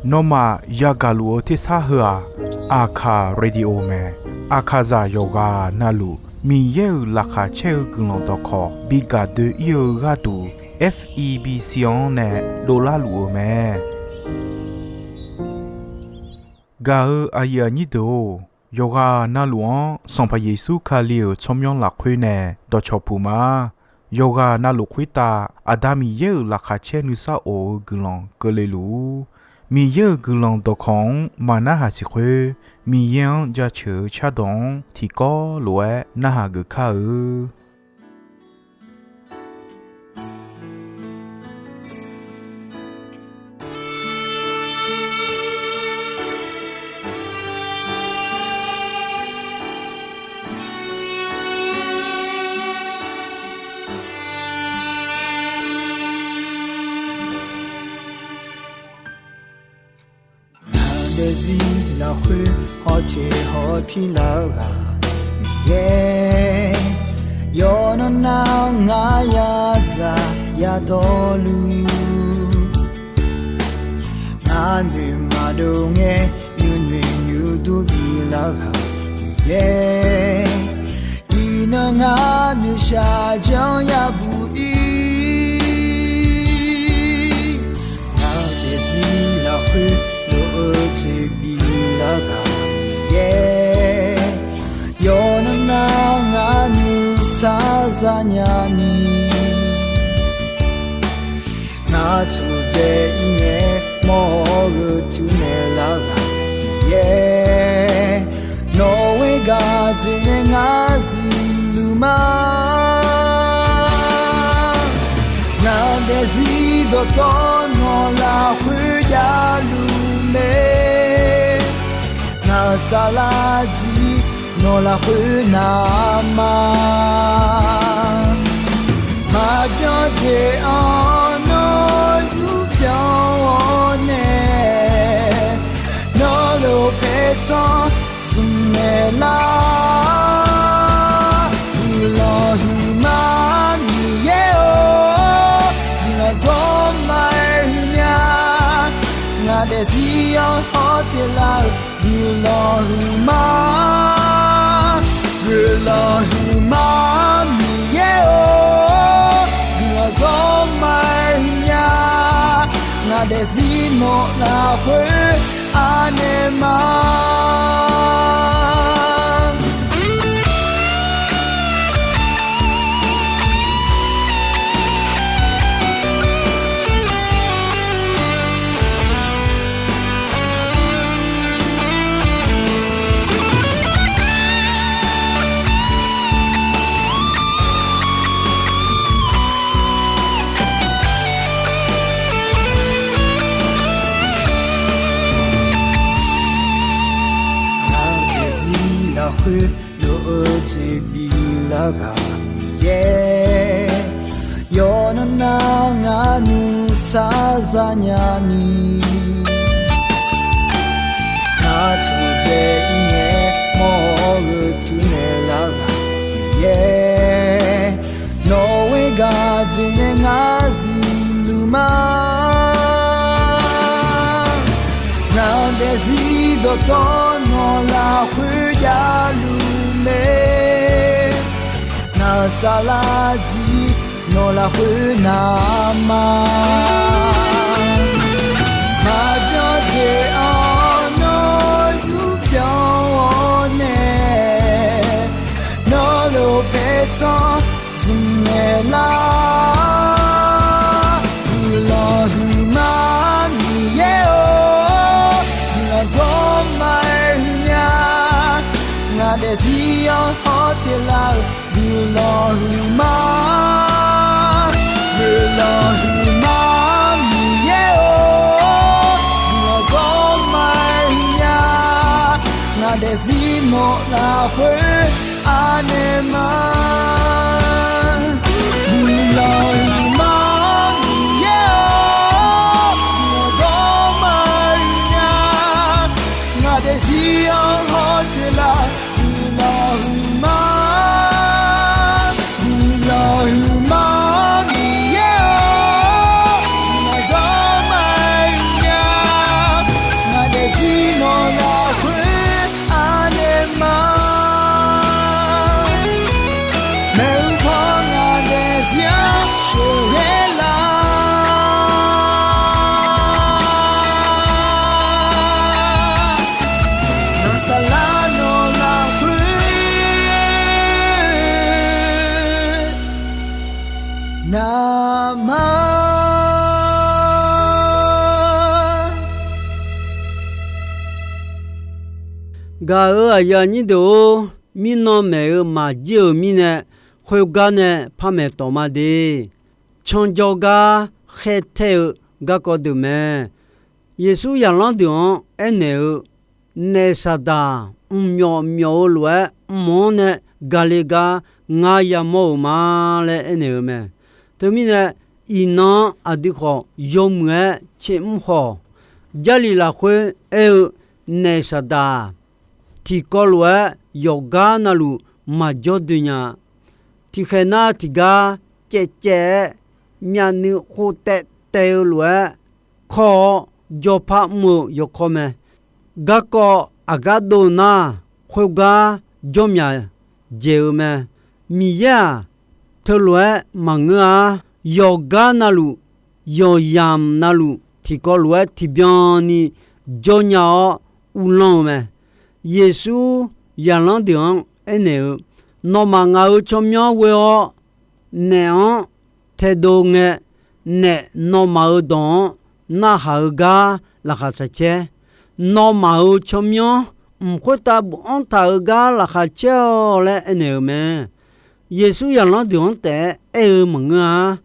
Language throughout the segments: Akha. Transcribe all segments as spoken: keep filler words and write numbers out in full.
Nawmaf yagaq luf-eu tersar heu-aq, Aqkaq Radio mae. Aqkaqzaq yawqghaq navluf Miqyaer-euq laqkhaq caer-eu guiqlanq dawqkawq bi gaq doe-ir-eu gharduq, F E B C-anr nae dovlar luf-euq mae. Gaq-eu aqyuif aqnyir deuq-or, yawqghaq navluf-anr Sanqpaq Yeqsur Kali-euq tsawrmyanr lafkhoer nae dawqcawq puq ma. Yawqghaq navluf khoertav Aqda Miqyaer-euq laqkhaq caer nuisar of-eu guiqlanq keuvle luf-ur. Miqyaer-euq guiqlanq dawqkawq-anr maqnarhaq siq khoer, Miqyaer-anr jaceuq-eu cardawq-anr tiqkawv lof-aer narhaq geuf kar-eu. Ngaq daefzir lafkhoer hawteq hawpir lar-eu ghaq Miqyaer, yawqnan nar ngar yadzaq yadawrluf, ngar noeq maqdov ngae nuinoeq nuidur bilar ghaq Miqyaer, iqnan ngar noeqshaq janr yabuq ir. Ngaq daefzir lafkhoer lof-eu jeq bilar ghaq Miqyaer, yawqnan nar ngar nuisar zanya ni, ngar tsofdzae ir ngae mawr-eu teunaeq lar ghaq Miqyaer, nawq-euq gaq dzoeqnae ngar zifluf ma. Ngaq daefzir dawqtawvluf nawq lafkhoer javluf mae, ngaq saflar jir nawq lafkhoer navma, maqbyan jeq-anr nawr zurpyanr-awr nae, nawr lof paertsanr zmqmaeq lar. Guiqlanq huiqma Miqyaer-or, guiqlanq zawrma-aer huiqnya, ngaq daefzir-anr hawteq lar-eu guiqlanq huiqma, guiqlanq huiqma Miqyaer-or, guiqlanq zawrma-aer huiqnya, ngaq daefzir nawq lafkhoer anaeq ma. Ngaq daefzir lafkhoer lof-eu jeq bilar ghaq Miqyaer, yawqnan nar ngar nuisar zanya ni, ngar tsofdzae ir ngae mawr-eu teunaeq lar ghaq Miqyaer, nawq-euq gaq dzoeqnae ngar zifluf ma. Ngaq daefzir dawqtawvluf nawq lafkhoer javluf mae, ngaq saflar jir nawq lafkhoer navma, maqbyan jeq-anr nawr zurpyanr-awr nae, nawr lof paertsanr zmqmaeq lar. Guiqlanq huiqma Miqyaer-or, guiqlanq zawrma-aer huiqnya, ngaq daefzir-anr hawteq lar-eu guiqlanq huiqma, guiqlanq huiqma Miqyaer-or, guiqlanq zawrma-aer huiqnya, ngaq daefzir nawq lafkhoer anaeq ma. Guiqlanq huiqma Miqyaer-or, guiqlanq zawrma-aer huiqnya, ngaq daefzir-anr hawteq lar. Guiqlanq huiqma, guiqlanq huiqma Miqyaer-or, guiqlanq zawrma Gaq-euq aqyuif aqnyir deuq-or, mirnan maeq-euq maqjir-euq mirnae, khoergar nae par maeq tawq ma de. Canjawr gar khaer tae-eu garkawv deuq mae. Yeqsur zaqlanr deuq-anr aernaeq-eu, Naef saqdaq mqmyawf myawf-eu lof-aer, mq-anr nae gale gar ngar yamawr-euq ma laer aernaeq-eu mae. Teumirnae, iqnan-anr aqdui khawf yawmuiq-aer tsermr khawf, Jarlif lafkhoer aer-eu, Naef saqdaq-aq, tiqkawv lof-aer yawqgar navluf maqjawr doe nya-a. Tiqkhaeq nar tiqgar caevcaev-aer myavnuiv khov taev taev-eu lof-aer kawr-awr, jawrpar mr-eu yawkawr mae. Garkawv aqgar dov nar, khoergar jawr myaq dzaeq-eu mae. Miqyaer-aq, teulof-aer maqngeur-a. Yawqgar navluf, yawqyamq navluf, tiqkawv lof-aer tiqbyan ni jawr nya-awr uvlanr-eu mae. Yeqsur zaqlanr deuq-anr aernaeq-eu, Nawmaf ngaq-euq tsawrmyanr ghoe-awr naef-anr taedov ngae, naef nawmaf-euq dawq-anr narhaq-eu gar laqkhaq taq caer. Nawmaf-euq tsawrmyanr mq khoertav bofanr taq-eu gar laqkhaq caer-awq laer aernaeq-eu mae. Yeqsur zaqlanr deuq-anr taef-aer aer-eu maqngeur-a.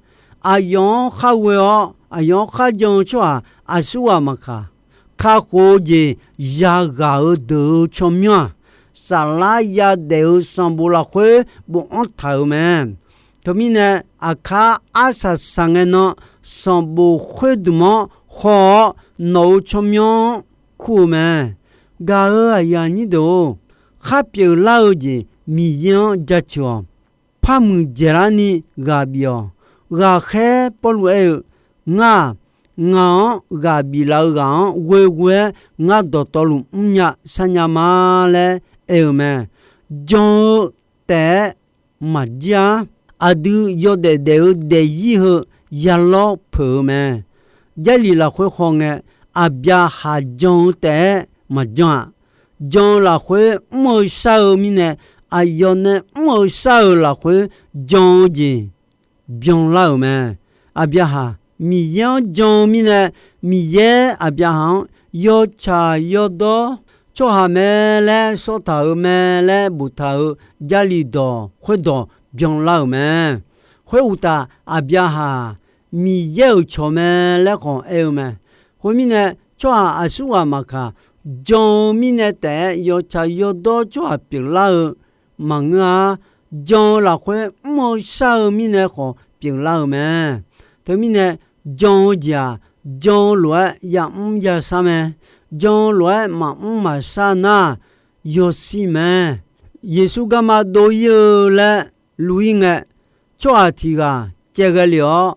Aqyawf-anr khar ghoe-awr aqyawf-anr khar jan-eu tsawrhaq aqsurghaq maqkaq, kakhof-eu jeq yaghaq-eu deuq-euq tsawrmyanr-aq, saflar yadaef-eu sanqbof lafkhoer bofanr taq-euq mae. Teumirnae, aqkar arsaq saqngae nan sanqbof khoerdmq-anr haw-awr, nawq-euq tsawrmyanr-anr kur-eu mae. Gaq-euq aqyuif aqnyir deuq-or, khar pyeuflar-eu jeq Miqyaer-anr jaceuq-awq. Parmuiq dzaeqlar ni ghaq bif-awq. Ghaqkhaer Pawrluv aer-eu, Ngar-aq, ngaq-anr ghaq biflaf-eu ghaq-anr ghoeghoe-aer ngar dawqtawvluf mrnya sharnya ma laer aer-eu mae. Jan-eu taef-aer maqjir-ar. Aqdui yawdaef daef-eu daefzir heu yalawr peuq-eu mae. Jarlif lafkhoer hawngae, Aqbyaqhaq jan-eu taef-aer maqjan-aq. Jan-eu lafkhoer mr-eu shar-eu mirnae, aqyawf nae mr-eu shar-euq lafkhoer jan-eu jeq byanlar-euq mae. Aqbyaqhaq Miqyaer-anr jan-eu mirnae, Miqyaer Aqbyaqhaq-anr yawtsaq yawdawr tsawrhaq mae laer sawrtaq-euq mae laer boftaq-euq Jarlif dawq khoerdawq byanlar-euq mae. Khoeruqtaf, Aqbyaqhaq Miqyaer-euq cawq mae laer khawf aer-eu mae. Khoermirnae, tsawrhaq aqsurghaq maqkaq, jan-eu mirnae taef-aer yawtsaq yawdawr tsawrhaq pyeuflar-eu maqngeur-a. Jan-eu lafkhoer mr-eu shar-eu mirnae khawf pyeuflar-eu mae. Teumirnae, jan-eu jeq-aq, jan-eu lof-aer yamr yashar mae. Jan-eu lof-aer maqmr maqshar nar, yawshir mae. Yeqsur garma dov-ir-eu laer luv-ir ngae, tsawrhaq tiq ghaq caevghae lef-awr,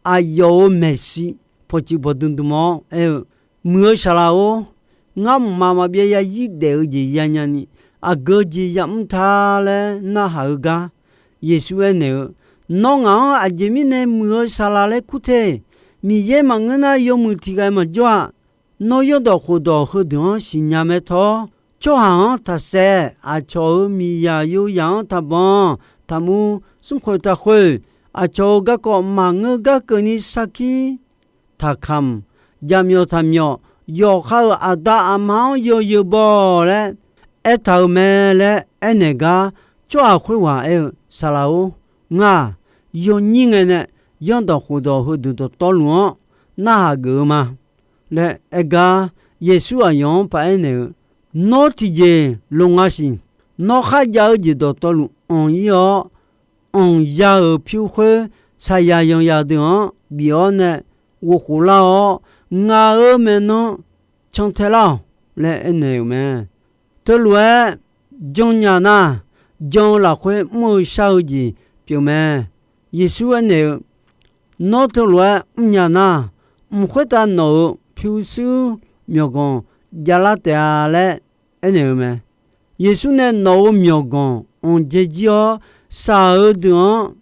aqyawf-euq maeqshi pawqtsuif pawqdm dm-awr aer-eu, Muiq-eu saqlaq-or, ngar mqmaq maqbyav yazir daef-eu jeq yanya ni, aqgeu jeq yamr ta laer narhaq-eu gar, Yeqsur aernaeq-eu, Nawr ngaq-anr aqjeq mirnae muiq-eu saqlaq laer kur te. Miqyaer maqngeur nar, yawmuiq tiq ghaq maqjawr-a. Nawr zanrdawq khofdawq heudeuq-anr siqnya mae tawr. Tsawrhaq-anr taqsaev, aqcawq-euq miqzaq yozaq-anr taqbanq, taqmuv, smrkhoeq taqkhoeq, aqcawq-euq garkawv maqngeur gar keuvni sarkir taqkamq, jaqmyawf taqmyawf, yawqha-euq aqda aqma-anr yawzeu baw laer aertaq-euq mae laer aernaeq gar, tsawrhaq khoerghaq aer-eu, Saqlaq-or, ngar-aq, yawnyir ngae nae zanrdawq khofdawq heudeuq dawqtawvluf-anr narhaq geuf-eu ma laer aer gar, Yeqsur aqyawf-anr paq-aer naeq-eu, Nawr tiqjeq lo nga siq. Nawr kharjav-eu jeq dawqtawvluf anq-ir-awr, anqya-euq pyur khoer saqyaq yanqyaq deuq-anr bif-awr nae ghovkhof lar-awr, ngaq-euq maeqnan cantae lar-awq laer aernaeq-euq mae. Teulof-aer janrnya nar, jan-eu lafkhoer mr-eu shar-eu jeq pyeufmae. Yeqsur aernaeq-eu, Nawr teulof-aer mrnya nar, mq khoertav nawq-euq pyurshuir myawqganq javlar taef-a laer aernaeq-eu mae. Yeqsur nae nawq-euq myawqganq anqdzae jir-awr, shaq-eu deuq-anr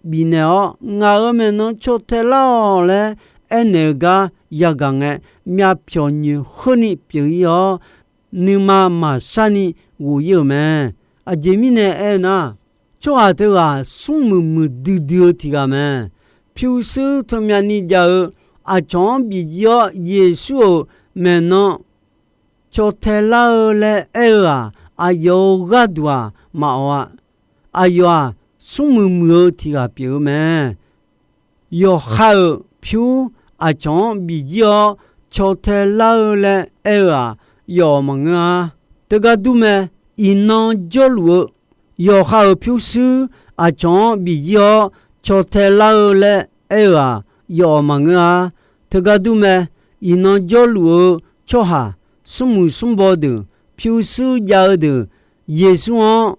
bifnaeq-awr, ngaq-euq maeqnan cantae lar-awq laer aernaeq-eu gar yagaq ngae, myavpyawq nyoeq heurni pyeuf-ir-awr, nuima maqsharni ghof-ir-euq mae. Aqjeq mirnae aernar, tsawrhaq teughaq smrmuiq muiqdui dui-eu tiq ghaq mae. Pyurshuir teumyavni jav-eu aqcawq-anr bif jir-awr, Yeqsur-euq maeqnan caw tae lar-eu laer aer-eu-aq, aqyawf-euq gharduq-aq maqawq-a. Aqyawf-aq, smrmuiq muiq-eu tiq ghaq pyeuf-eu mae. Yawqha-euq pyur aqcawq-anr bifjir-awr caw tae lar-eu laer aer-eu-aq, yawf maqngeur-a. Teugar dur mae. Iqnan jawrluf-eu yawqha-euq pyurshuir aqcawq-anr bifjir-awr caw tae lar-eu laer aer-eu-aq, yawf maqngeur-a. Teugar dur mae. Iqnan jawrluf-eu tsawrhaq smrmuiq smrbaw deuq, pyurshuir jav-eu deuq, Yeqsur-anr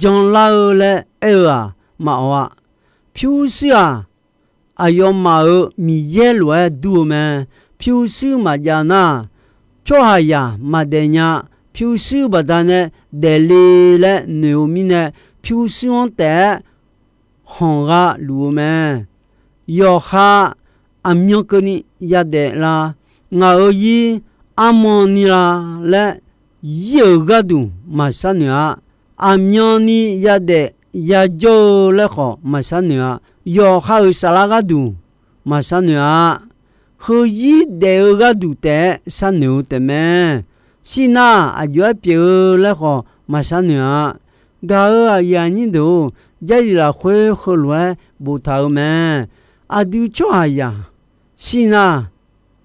janlar-eu laer aer-eu-aq, maqawq-a. Pyurshuir-aq, aqyawfmaf-euq Miqyaer lof-aer dur-eu mae. Pyurshuir maqjav nar, tsawrhaqzaq maqdaef nya. Pyurshuir baqdanae daefle laer noeq-eu mirnae, pyurshuir-anr taef-aer khanq gha luf-eu mae. Yawqha aqmyan keuvni yadaef la? Ngaq-euq zir armawr ni la laer, zir-euq gharduq maqshar noeq-a. Aqmyan ni yadaef yajawr-eu laer khawf maqshar noeq-a. Yawqha-euq saflar gharduq maqshar noeq-a. Heuzir daef-eu gharduq taef-aer sharnoeq-eu taefmae. Shir nar aqjox-aer pyeuf-eu laer khawf maqshar noeq-a. Gaq-euq aqyuif aqnyir deuq-or, Jarlif lafkhoer heulof-aer boftaq-eu mae. Aqdui tsawrhaqzaq shir nar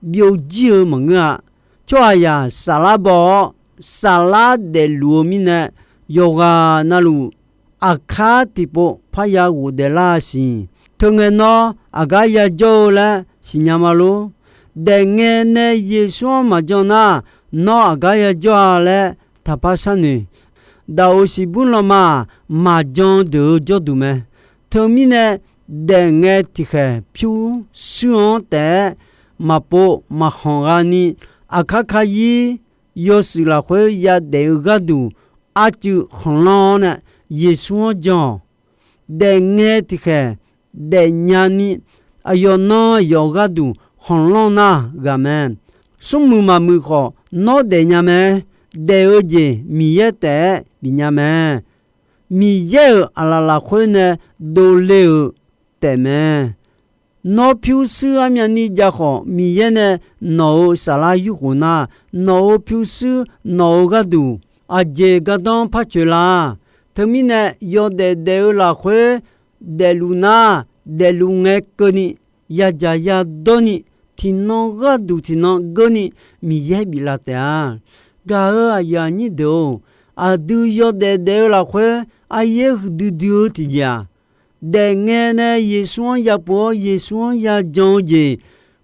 byovjir-eu maqngeur-a. Tsawrhaqzaq saflar baw-awr, saflar daefluf-eu mirnae, yawqghaq navluf aqkar tiqpov parya ghofdaef lar-a siq. Teungae nawr aqgar yajawr-eu laer siqnya ma lor. Daefngae nae Yeqsur-anr maqjan nar, nawr aqgar yajawr-a laer taqpar sharnoeq. Daqoq siqbur lanma-aq, maqjan deuq-eu jawrduq mae. Teumirnae, daefngae tiqkhaeq pyurshuir-anr taef-aer maqpov maqkhanq ghani, aqkar kazir yawshuif lafkhoer yadaef-eu gharduq arcuiv khanqlanr-awr nae Yeqsur-anr jan-awq. Daefngae tiqkhaeq daefnya ni, aqyawfnan aqyawf gharduq khanqlanr nar ghaq mae. Smrmuiq maqmuiq khawf nawr daefnya mae. Daef-eu jeq Miqyaer taef-aer bifnya mae. Miqyaer-euq aqlaf lafkhoer nae dovle-euq taefmae. Nawr pyurshuir armyavni jav khawf, Miqyaer nae nawq-euq saflar yurkhof nar, nawq-euq pyurshuir nawq-euq gharduq aqjeq gardanr par coeq la? Teumirnae, yawdaef daef-eu lafkhoer daefluf nar, daefluf ngae keuvni, yadzaq yadawrni, tiqnan gharduq tiqnan geurni Miqyaer biflaf taef-a. Gaq-euq aqyuif aqnyir deuq-or, aqdui yawdaef daef-eu lafkhoer aryaer huiqdui dui-eu tiqjeq-aq, daefngae nae Yeqsur-anr yapov-awr Yeqsur-anr yajan-eu jeq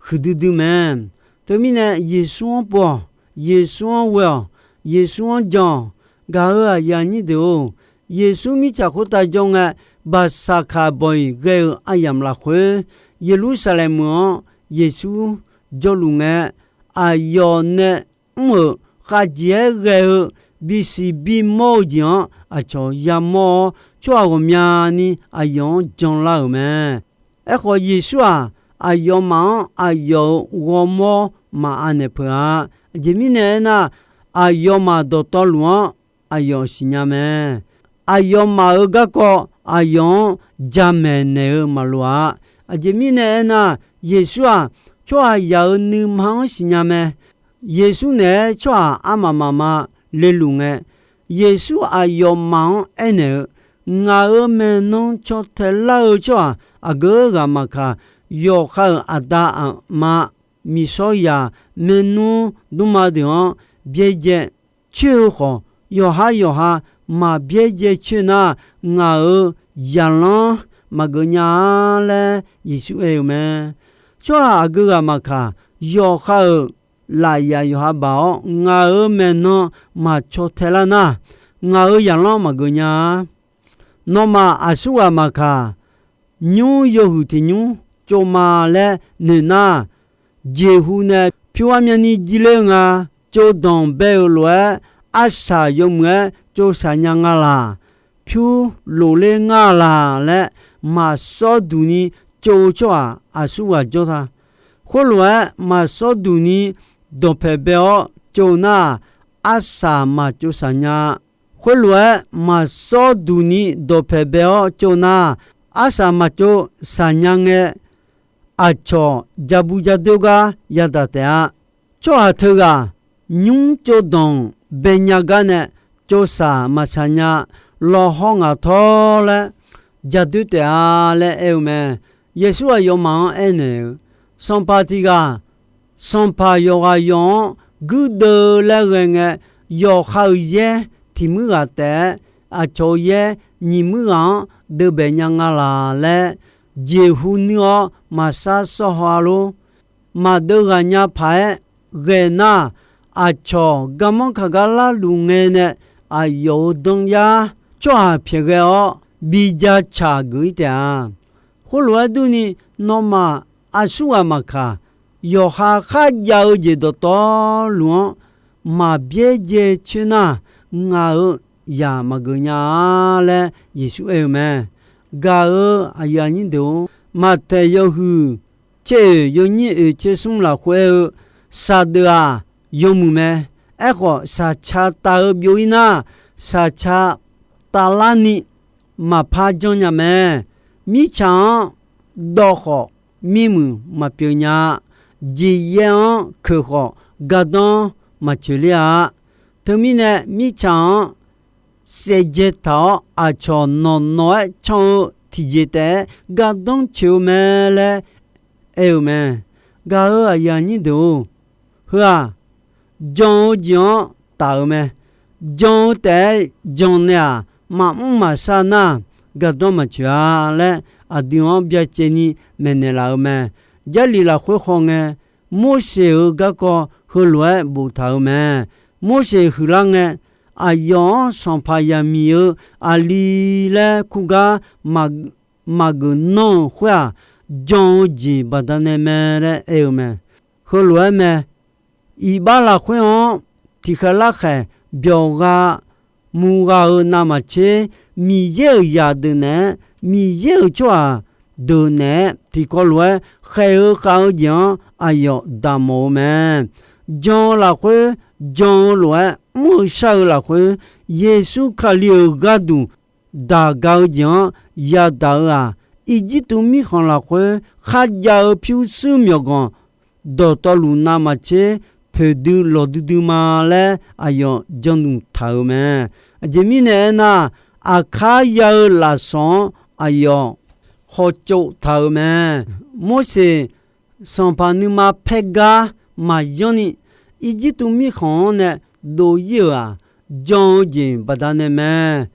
huiqdui dui mae. Teumirnae Yeqsur-anr pov-awq, Yeqsur-anr ghoe-awq, Yeqsur-anr jan-awq. Gaq-euq aqyuif aqnyir deuq-or, Yeqsur mirtsaq khoertav jawr ngae, baqsaqkaq bawq-iq ghae-eu aryamq lafkhoer, Yeqlursaqlaeq meuq-anr Yeqsur jawrluf ngae, aqyawf nae mr-euq khavjeq-aer ghae-eu bisiq bimawr-eu jeq-anr aqcawq yamawr-awr, tsawrhaq ghawqmyani aqyawf-anr janlar-euq mae. Aerkhawf, Yeqsur-aq, aqyawfmaf-anr aqyawf-euq ghawrmawr maqanaeq peuq-a. Aqjeq mirnae aernar, aqyawfmaf dawqtawvluf-anr aqyawf siqnya mae. Aqyawfmaf-euq garkawv aqyawf-anr jamaeq naeq-eu maqloq-a. Aqjeq mirnae aernar, Yeqsur-aq, tsawrhaqzaq-euq nuima-anr siqnya mae. Yeqsur naeq-aer tsawrhaq armaf mafma leluf ngae, Yeqsur aqyawfmaf-anr aernaeq-eu, Ngaq-euq maeqnan caw tae lar-eu tsawrhaq aqgeu ghaq maqkaq, yawqha-euq aqda aqma, miqshawr zaq, maernmr dmrma deuq-anr byaerdzae coer-eu khawf, yawqhar yawqha maqbyaerdzae coer nar, ngaq-euq zaqlanr maqgeuf nya-a laer Yeqsur aer-eu mae. Tsawrhaq aqgeu ghaq maqkaq, yawqha-euq lafyaq yawqha baq-awr, ngaq-euq maeqnan maqcaw tae lar nar, ngaq-euq zaqlanr maqgeuf nya-a. Nawmaf aqsurghaq maqkaq, nymr yawhuiq tiq nymr tsov ma laer noeq nar, jeqhu nae pyur armyavni jirler-eu nga. Tsovdanq bae-euq lof-aer arsaq yawmuiq-aer tsovshaq nya nga laq? Pyur lofler nga laq laer maqsawr duq ni tsov-eu tsawrhaq aqsurghaq jawr ta. Khoerlof-aer maqsawr duq ni dawqpaeq bae-awr tsov nar, arsaq maqtsov shaq nya. Khoerlof-aer maqsawr duq ni dawqpaeq bae-awr tsov nar, arsaq maqtsov shaq nya ngae, aqcawq ja bu ja doer gar yadaq taef-a. Tsawrhaq teughaq nymr tsovdanq baenya gar nae tsovsaq maqsaq nya lawqhaw ngaq tawr laer jadoer taef-a laer aer-eu mae. Yeqsur aqyawfmaf-anr aernaeq-eu, Sanqpaq tiq ghaq sanqpaq yawqghaq yawq-anr guirdeuv laer ghae ngae, yawqha-euq yaer tiq muir ghaq taef-aer, aqcawq-euq yaer nyiq muir ghaq-anr deuv baef nya nga laq laer, jeqhu nuir-awr maqsar sawr haw-a lor. Maqdeuv ghaq nya paq-aer ghae nar, aqcawq garmanr kaq gar larluf ngae nae, aqyawf-euq danryar tsawrhaq pyaeq ghae-awr bi jacaq geuf-ir taef-a. Khoerlof-aer durni, nawmaf aqsurghaq maqkaq, yawqha kharjav-eu jeq dawqtawvluf-anr maqbyaerdzae coer nar, ngaq-euq zaq maqgeuf nya-a laer Yeqsur aer-eu mae. Gaq-euq aqyuif aqnyir deuq-or, Maqtaeq yawhuiq tser oeq yawnyir oeq tser smr lafkhoer aer-eu, Saqdeuf-aq, yawmuiq mae. Aerkhawf, saqca taf-eu byov-ir nar, saqca taf larni maqpar janrnya mae. Mirtsaq-anr dawv khawf, mirmuiq maqpyeuf nya-a. Jeqyaer-anr keuq khawf, gardanr maqtsoeq ler-a. Teumirnae, mirtsaq-anr saevdzae taq-awr, aqcawq nawq nawq-aer can-eu tiqjeq taef-aer gardanr tsoeq-eu mae laer aer-eu mae. Gaq-euq aqyuif aqnyir deuq-or, heu-aq, jan-eu jeq-anr taf-euq mae. Jan-eu taef-aer jan nae-aq, maqmr maqshar nar, gardanr maqtsoeq-a laer aqdui-anr byacaevni maeqnaeq laf-eu mae. Jarlif lafkhoer khaw ngae, Morseq-euq garkawv heulof-aer boftaq-euq mae. Morseq huiqlar ngae, aqyawf-anr sanqpaq yaqmiq-eu aqli laer kurgar maqgeuf nanr-eu khoer-aq, jan-eu jeq baqdanae mae laer aer-eu mae. Heulof-aer mae. Iqbax lafkhoer-anr tiqkhaeq larkhaeq byawq gha mugha-eu navmaqtser, Miqyaer-euq zaqdeuq naeq-aer, Miqyaer-euq tsawrhaq deuq naeq-aer tiqkawv lof-aer khaeq-eu khav-eu jeq-anr aqyawf daqmawf-eu mae. Jan-eu lafkhoer, jan-eu lof-aer mr-eu shar-eu lafkhoer, Yeqsur Kali-euq gharduq daq ga-eu jeq-anr yadaq-eu-aq, Irjirtuv mirkhanq lafkhoer kharjav-eu pyurshuir myawqganq dawqtawvluf navmaqtser poeqdui lawqdui dui ma laer aqyawf janduq taq-euq mae. Aqjeq mirnae aernar, aqkar ya-eu lafsawq-anr aqyawf khawtsov taq-euq mae. Morseq sanqpaq nuima paer gar maqyanr ni, Irjirtuv mirkhanq-anr nae dov-ir-euq-aq, jan-eu jeq baqdanae mae.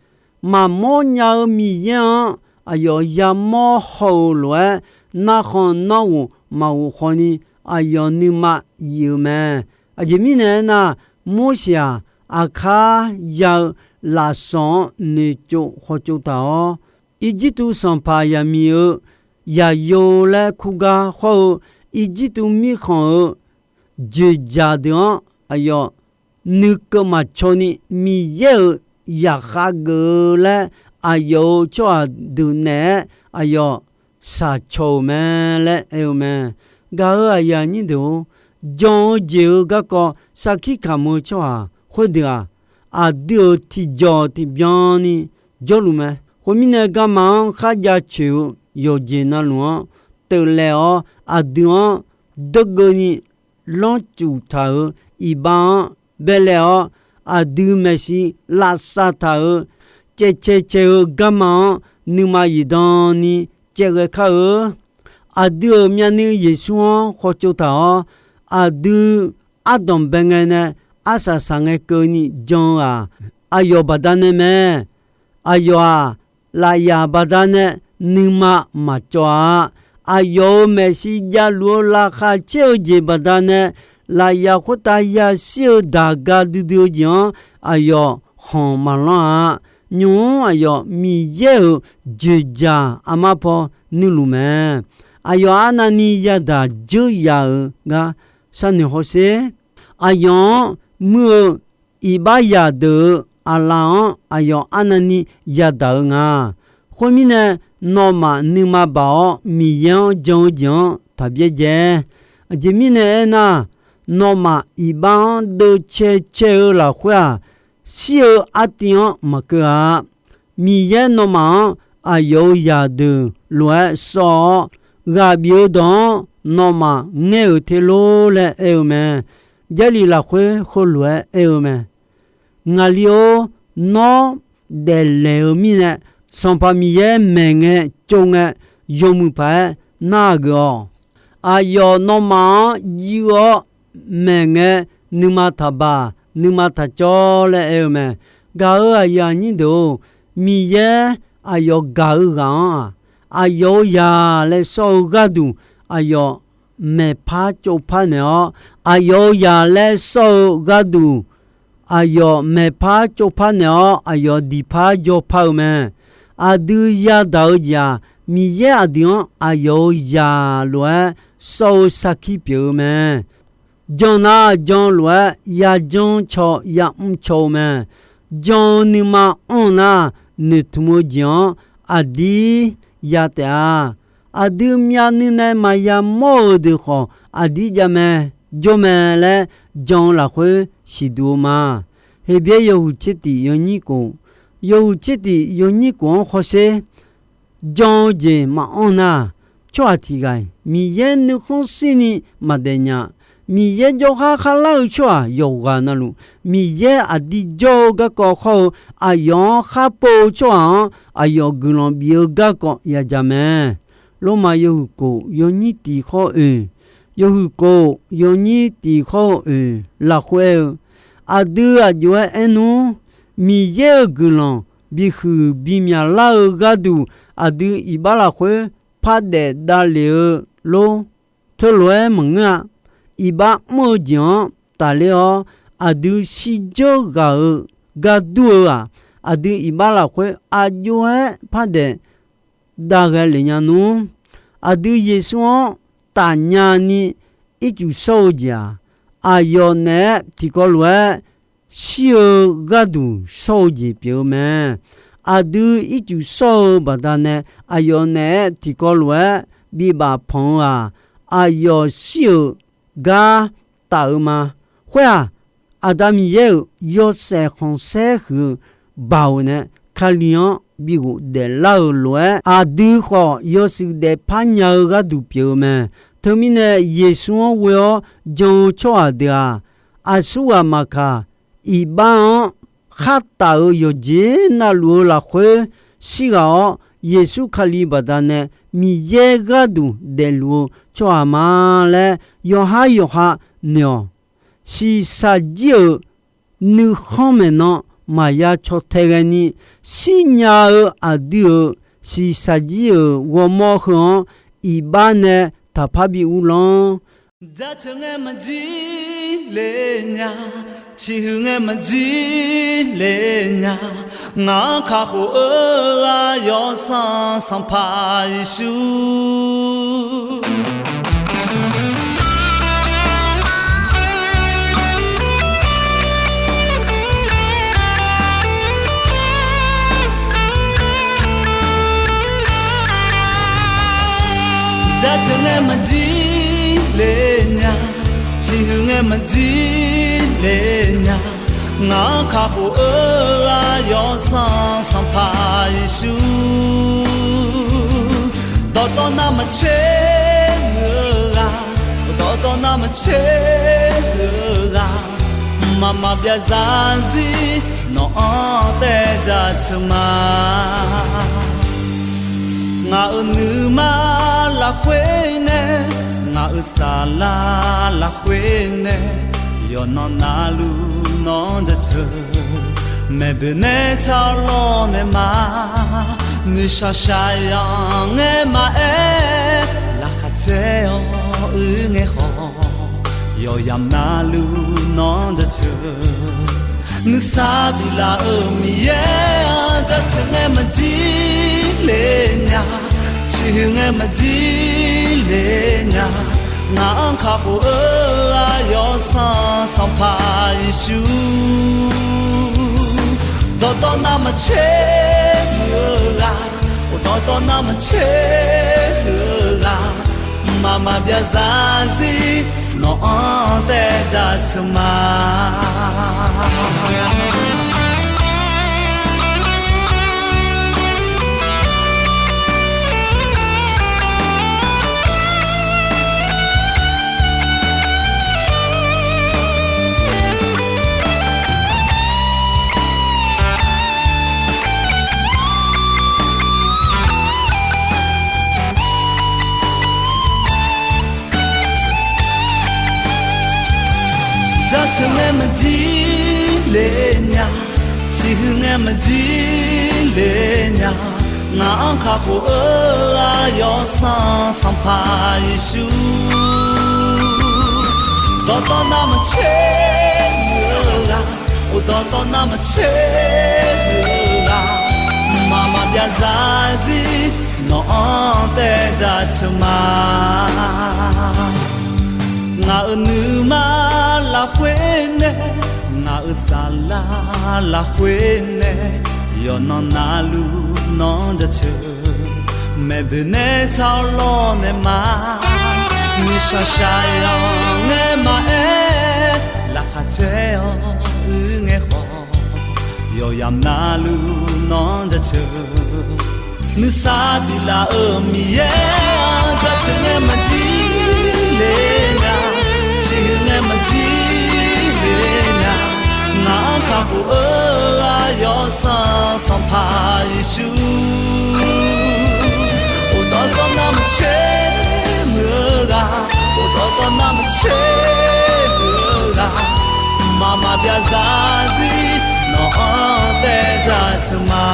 Maqmawr nya-eu Miqyaer-anr aqyawf yamawr haw-euq lof-aer, narkhan nanrghof maqghof khawf ni aqyawf nuima yif-eu mae. Aqjeq mirnae aernar, Morseq-aq, aqkar ya-eu lafsawq-anr noeqtsov khawtsov taq-awr, Irjirtuv sanqpaq yaqmiq-eu yaqyo laer kurgar hawr-eu Irjirtuv mirkhanq-euq dzoeqdzaq deuq-anr aqyawf nuikeuv maqcaw ni, Miqyaer-euq zaqkhav geuf-eu laer aqyawf-euq tsawrhaq deuq naeq-aer aqyawf shaq caw-euq mae laer aer-eu mae. Gaq-euq aqyuif aqnyir deuq-or, jan-eu jeq-euq garkawv sarkir kamq-eu tsawrhaq khoerdeuq-aq, aqdui-euq tiqjawq tiqbyan ni jawrluf mae. Khoermirnae, garma-anr kharjav coeq-eu yawqjeq navluf-anr teuvlae-awr, aqdui-anr deurgeuvni lanrcuf taq-euq iqbax-anr baelae-awr, aqdui maeqshi lavsav taq-euq caevcae cae-eu garma-anr nuima zifdan ni caevghae kar-eu. Aqdui-euq myavnuiv Yeqsur-anr khawtsov taq-awr, aqdui ardanq bae ngae nae arsaq saq ngae keuvni jan-eu-aq, aqyawf baqdanae mae. Aqyawf-aq, lafyaq baqdanae nuima maqcawv-a. Aqyawf-euq maeqshi javluf-eu laqkhaq caer-eu jeq baqdanae, lafyaq khoertav yashir-eu daq ga duidui-eu jeq-anr aqyawf khanq maqlanr-a. Nymq-mr aqyawf Miqyaer-euq dzoeqdzaq armar paw nuirluf mae. Aqyawf arnavni yadaq dzeur yaf-euq gar sharnoeq hawsher. Aqyawf-anr muir-eu iqbaxzaq deuq-euq aqlaf-anr aqyawf arnavni yadaq-eu nga. Khoermirnae, nawmaf nuima baq-awr Miqyaer-anr jan-eu jeq-anr taq byaerdzae. Aqjeq mirnae aernar, nawmaf iqbax-anr deuvcae cae-eu lafkhoer-aq, shir-eu artiv-anr maqkeuv-a. Miqyaer nawmaf-anr aqyawf-euq zaqdeuq lof-aer sawv-awr, ghaq bif-eu dawq-anr nawmaf ngaer-euq te lor laer aer-eu mae. Jarlif lafkhoer heulof-aer aer-eu mae. Ngaqli-or, nawr daeflaeq-eu mirnae, Sanqpaq Miqyaer maeq ngae tsov ngae, yawmuiq paq-aer nar-aq geuf-awq. Aqyawf nawmaf-anr jiv-awr maeq ngae, nuima taqbaq, nuima taqcawv laer aer-eu mae. Gaq-euq aqyuif aqnyir deuq-or, Miqyaer aqyawf gaq-eu ghaq-anr-aq, aqyawf-euq zaq laer sawr-eu gharduq, aqyawf maeqpar tsovpar naeq-awr, aqyawf-euq zaq laer sawr-eu gharduq, aqyawf maeqpar tsovpar naeq-awr, aqyawf diqpar jawrpar-eu mae. Aqdui yadaq-eu jeq-aq, Miqyaer aqdui-anr aqyawf-euq zaq lof-aer sawr-eu sarkir pyeuf-eu mae. Jan nar jan lof-aer yajanr caw yamr caw-eu mae. Jan-eu nuima anr nar, noeqtmq-eu jeq-anr aqdir ya taef-a. Aqdui myavnuiv nae maqya mawr-euq deuq khawf aqdir jav mae, jawr mae laer jan-eu lafkhoer siqduq-eu ma. Heqbyaer yawhuiq tser tif yawnyir kof, yawhuiq tser tif yawnyir kof-anr hawsher. Jan-eu jeq maqanr nar, tsawrhaq tiq ghaq-iq Miqyaer nuikhanr shirni maqdaef nya. Miqyaer jawrkhar kharlar-eu tsawrhaq yawqghaq navluf, Miqyaer aqdir jawr-eu garkawv hawr-eu aqyawf-anr khar pov-eu tsawrhaq-anr aqyawf guiqlanq bif-eu garkawv yaja mae. Lormav yawhuiq kof yawnyir tiq khawr-eu oeq, yawhuiq kof yawnyir tiq khawr-eu oeq lafkhoer aer-eu, aqdui aq jov-aer aer nmr. Miqyaer-euq guiqlanq bihuiq bimyaq lar-eu gharduq, aqdui iqbax lafkhoer pardaef davlef-eu lor. Teulof-aer maqngeur-a. Iqbax mr-eu jeq-anr tafler-awr, aqdui shirdzeur ghaq-eu gar dur-eu-aq, aqdui iqbax lafkhoer aq jov-aer pardaef davghae lef nya nmr. Aqdui Yeqsur-anr tafnya ni ircuf shawr-eu jeq-aq, aqyawf naeq-aer tiqkawv lof-aer shir-eu gharduq shawr-eu jeq pyeuf-eu mae. Aqdui ircuf shawr-eu baqdanae aqyawf naeq-aer tiqkawv lof-aer bibaf panq-eu-aq, aqyawf shir-euq gar taf-eu ma. Khoer-aq, Aqda Miqyaer-euq yawshaef khanqsaer huiq-eu baoq nae Kali-anr bi ghofdaef lar-euq lof-aer, aqdui khawf yawshuif daefpar nya-eu gharduq pyeuf-eu mae. Teumirnae Yeqsur-anr ghoe-awr jan-eu tsawrhaq deuq-aq, aqsurghaq maqkaq, iqbax-anr khar taf-euq yawqjeq navluf-eu lafkhoer shirghaq-awr, Yeqsur Kali baqdanae Miqyaer gharduq daefluf-eu tsawrhaq ma laer yawqhar yawqha noeq-awq. Shiqshaq jir-euq nuikhanr maeqnan maqya caw tae ghaeni, shirnya-eu aqdui-euq shiqshaq jir-euq ghawrmawr heu-anr iqbax nae taqpar bi uvlanr. Jaceuq ngae maqjir le nya, ciqhuiq ngae maqjir le nya, ngaq-anr kakhof-eu ghaq Yawsanr Sanqpaq Yeqsur. Jaceuq ngae maqjir le nya, ciqhuiq ngae maqjir le nya, ngaq-anr kakhof-eu ghaq Yawsanr Sanqpaq Yeqsur. Dawqtawv navmaqtser muiq-eu ghaq, dawqtawv navmaqtser muiq-eu ghaq, mqmaq maqbyav zarzir nawq-anr tae jaceuq ma. Ngaq-euq nuima lafkhoer nae, ngaq-euq saflar lafkhoer nae, yawqnan navluf nawr jaceuq. Maeqboeq nae car-awr lawrnaeq ma, noeqshaq shaqyanq ngae maqaer, laqkhaq caer-awr uir ngae khawf, yawqyamq navluf nawr jaceuq. Nuisar biflaf-euq Miqyaer-anr jaceuq ngae maqjir le nya, ciqhuiq ngae maqjir le nya, ngaq-anr kakhof-eu ghaq Yawsanr Sanqpaq Yeqsur. Dawqtawv navmaqtser muiq-eu ghaq, dawqtawv navmaqtser muiq-eu ghaq, mqmaq maqbyav zarzir nawq-anr tae jaceuq ma. Jaceuq ngae maqjir le nya, ciqhuiq ngae maqjir le nya, ngaq-anr kakhof-eu-aq Yawsanr Sanqpaq Yeqsur. Dawqtawv navmaqtser muiq-eu ghaq, or dawqtawv navmaqtser muiq-eu ghaq, mqmaq maqbyav zarzir nawq-anr taev jaceuq ma. Ngaq-euq nuima lafkhoer nae, ngaq-euq saflar lafkhoer nae, yawqnan navluf nawq-anr jaceuq. Maeqboeq nae tsar-awr lawrnaeq ma. Nuishaq shaqyaq ngae maqaer, laqkhaq caer-awr uir ngae khawf, yawqyamq navluf nawq-anr jaceuq. Nuisar biflaf-euq Miqyaer-anr jaceuq ngae maqjir le nya, ciqhuiq ngae maqjir le nya, ngaq-anr kakhof-eu-aq Yawsanr Sanqpaq Yeqsur. Or dawqtawv navmaqtser muiq-eu ghaq, or dawqtawv navmaqtser muiq-eu ghaq, mqmaq maqbyav zarzir nawq-anr taev jaceuq ma.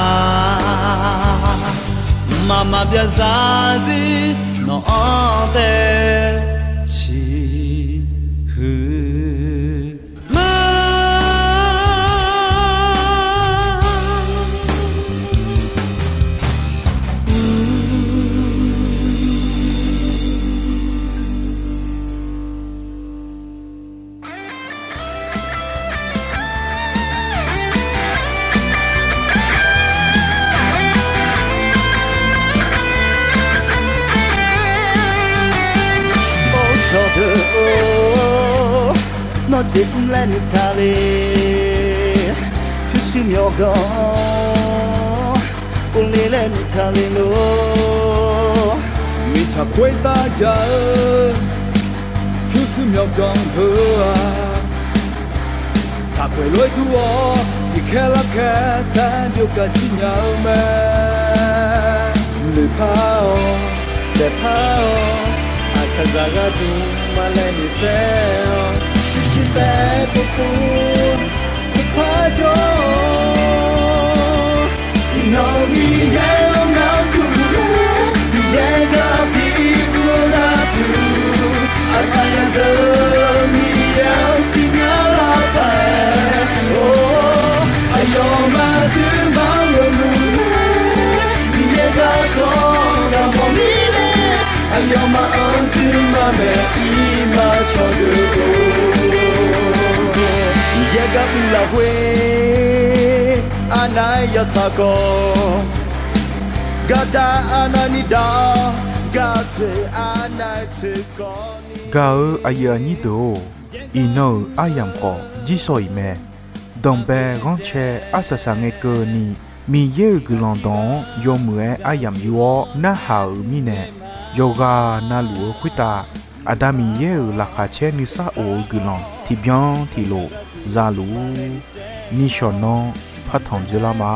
Mqmaq maqbyav zarzir nawq-anr taev ciqhuiq ma. Or cawqdeuq-or, nawr jeq mr laer noeqtaq le. Pyurshuir myawqganq-anr, uvle laer noeqtaq le lor. Mirtsaq khoertav jaq-eu pyurshuir myawqganq heu-aq, saqkhoeq lof-aer dur-awr tiqkhaer larkhaer taef-aer byov gaq jir nya-eu mae. Noeqpar-awq, daefpar-awq, aqkaqzaq gharduq ma laer noeqtsaev-awq. Pyurshuir taef-aer povpov tiqpar jawr-awq. Iqnan Miqyaer-anr ngar kuv-eu, Miqyaer gar bi uvlanr-eu gharduq, aqkaqzaq deuq Miqyaer-anr siqnya lar paq-aer, or, aqyawfmaf duimaf-anr yawmuiq-aer, Miqyaer garkawv ghaq mawf mirnae, aqyawfmaf-anr duimaf maeq-ir ma cawqdeuq-or. Miqyaer gar uvlaf khoer, arnav-aer yawtsaq kawv, gardav arnavni dav-awr, gaq tsoeq arnav-aer tsoeq kawvni. Gaq-eu aqyuif aqnyir deuq-or, iqnan-euq aryamq khawf jirsawq iq mae. Danqbae ghanrcae arsaq saq ngae keuvni, Miqyaer-euq guiqlanq dawq-anr yawmuiq-aer aryamq yur-awr narhaq-euq mirnae, yawqghaq navluf-eu khoertav Aqda Miqyaer-euq laqkhaq caer nuisar of-eu guiqlanq tiqbyan tiqlof zaluf-ur. Nishawq nanr partanq dzeurlar ma.